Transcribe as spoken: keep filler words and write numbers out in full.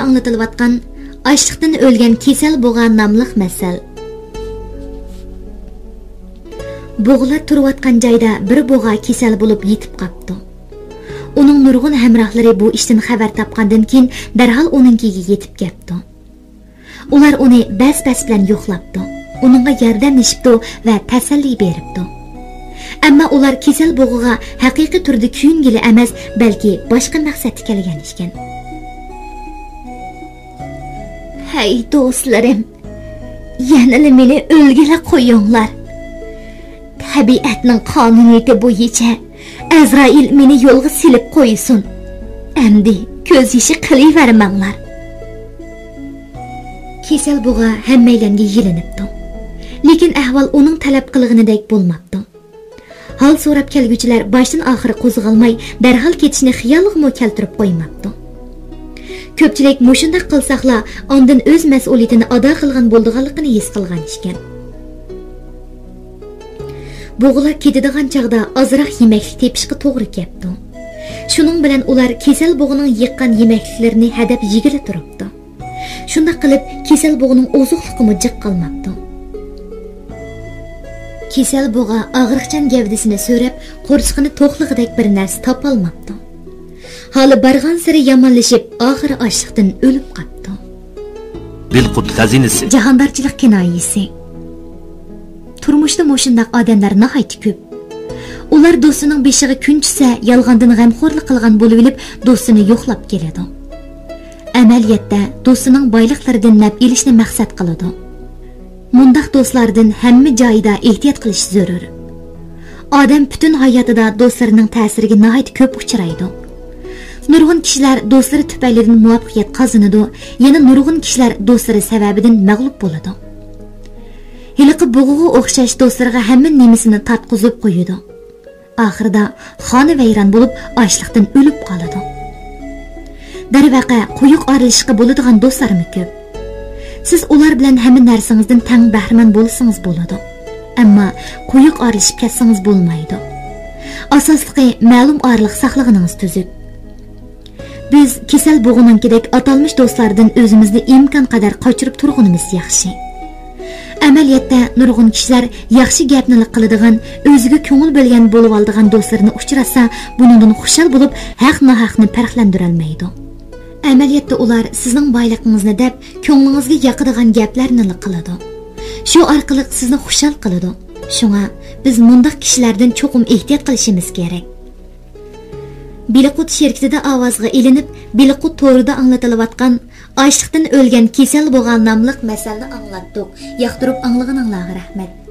ئاڭلىتىلىۋاتقان ئاچلىقتىن ئۆلگەن كېسەل بۇغا ناملىق مەسەل. بۇغىلار تۇرۇۋاتقان جايدا بىر بۇغا كېسەل بولۇپ يېتىپ قاپتۇ. ئۇنىڭ نۇرغۇن ھەمراھلىرى بۇ ئىشتىن خەۋەر تاپقاندىن كېيىن، دەرھال ئۇنىڭكىگە يېتىپ كەپتۇ. ئۇلار ئۇنى بەس-بەس بىلەن يوقلاپتۇ، ئۇنىڭغا ياردەملىشىپتۇ ۋە تەسەللى بېرىپتۇ. ئەمما ئۇلار كېسەل بۇغىغا ھەقىقىي تۈردە كۆيۈنگىلى ئەمەس، بەلكى باشقا مەقسەتتە كەلگەن ئىكەن. ھەي دوستلىرىم، يەنىلا مېنى ئۆلگىلى قويۇڭلار. تەبىئەتنىڭ قانۇنىيىتى بويىچە ئەزرائىل مېنى يولغا سېلىپ قويسۇن. ئەمدى كۆز يېشى قىلىۋەرمەڭلار. كېسەل بۇغا ھەممەيلەنگە يېلىنىپتۇ. لېكىن ئەھۋال ئۇنىڭ تەلەپ قىلغىنىدەك بولماپتۇ. ھال سوراپ كەلگۈچىلەر باشتىن ئاخىر قوزغالماي، دەرھال كېتىشنى خىيالىغىمۇ كەلتۈرۈپ قويماپتۇ. كۆپچىلىك مۇشۇنداق قىلساقلا ئاندىن ئۆز مەسئۇلىيىتىنى ئادا قىلغان بولىدىغانلىقىنى ھېس قىلغان ئىكەن. بۇغىلار كېتىدىغان چاغدا ئازراق يېمەكلىك تېپىشقا توغرا كەپتۇ. شۇنىڭ بىلەن ئۇلار كېسەل بۇغىنىڭ يىغقان يېمەكلىكلىرىنى ھەدەپ يېگىلى تۇرۇپتۇ. شۇنداق قىلىپ، كېسەل بۇغىنىڭ ئوزۇقلۇقىمۇ جىق قالماپتۇ. كېسەل بۇغا ئاغرىقچان گەۋدىسىنى سۆرەپ، قورسىقىنى توقلىغۇدەك بىر نەرسە تاپالماپتۇ. ھالى بارغانسېرى يامانلىشىپ، ئاخىرى ئاچلىقتىن ئۆلۈپ قاپتۇ. بىلقۇت خەزىنىسى. جاھاندارچىلىق كىنايىسى. تۇرمۇشتا مۇشۇنداق ئادەملەر ناھايىتى كۆپ. ئۇلار دوستىنىڭ بېشىغا كۈن چۈشسە، يالغاندىن غەمخورلۇق قىلغان بولۇۋېلىپ، دوستىنى يوقلاپ كېلىدۇ. ئەمەلىيەتتە، دوستىنىڭ بايلىقلىرىدىن نەپ ئېلىشنى مەقسەت قىلىدۇ. مۇنداق دوستلاردىن ھەممە جايدا ئېھتىيات قىلىش زۆرۈر. ئادەم پۈتۈن ھاياتىدا دوستلىرىنىڭ تەسىرىگە ناھايىتى كۆپ ئۇچرايدۇ. نۇرغۇن كىشىلەر دوستلىرى تۈپەيلىدىن مۇۋەپپەقىيەت قازىنىدۇ، يەنە نۇرغۇن كىشىلەر دوستلىرى سەۋەبىدىن مەغلۇپ بولىدۇ. ھېلىقى بۇغىغا ئوخشاش دوستلىرىغا ھەممە نېمىسىنى تارتقۇزۇپ قويىدۇ. ئاخىرىدا خانىۋەيران بولۇپ، ئاچلىقتىن ئۆلۈپ قالىدۇ. دەرۋەقە، قويۇق ئارىلىشىشقا بولىدىغان دوستلارمۇ كۆپ. سىز ئۇلار بىلەن ھەممە نەرسىڭىزدىن تەڭ بەھرىمەن بولسىڭىز بولىدۇ. ئەمما قويۇق ئارىلىشىپ كەتسىڭىز بولمايدۇ. ئاساسلىقى، مەلۇم ئارىلىق ساقلىغىنىڭىز تۈزۈك. بىز كېسەل بوغىنىڭكىدەك ئاتالمىش دوستلاردىن ئۆزىمىزنى ئىمكانقەدەر قاچۇرۇپ تۇرغىنىمىز ياخشى. ئەمەلىيەتتە، نۇرغۇن كىشىلەر ياخشى گەپنىلا قىلىدىغان، ئۆزىگە كۆڭۈل بۆلگەن بولۇۋالىدىغان دوستلىرىنى ئۇچراتسا، بۇنىڭدىن خۇشال بولۇپ، ھەق-ناھەقنى پەرقلەندۈرەلمەيدۇ. ئەمەلىيەتتە، ئۇلار سىزنىڭ بايلىقىڭىزنى دەپ، كۆڭلىڭىزگە ياقىدىغان گەپلەرنىلا قىلىدۇ. شۇ ئارقىلىق سىزنى خۇشال قىلىدۇ. شۇڭا بىز مۇنداق كىشىلەردىن چوقۇم ئېھتىيات قىلىشىمىز كېرەك. بىلقۇت شىركىتىدە ئاۋازغا ئېلىنىپ، بىلقۇت تورىدا ئاڭلىتىلىۋاتقان ئاچلىقتىن ئۆلگەن كېسەل بوغا ناملىق مەسەلنى ئاڭلاتتۇق. ياقتۇرۇپ ئاڭلىغىنىڭلارغا رەھمەت.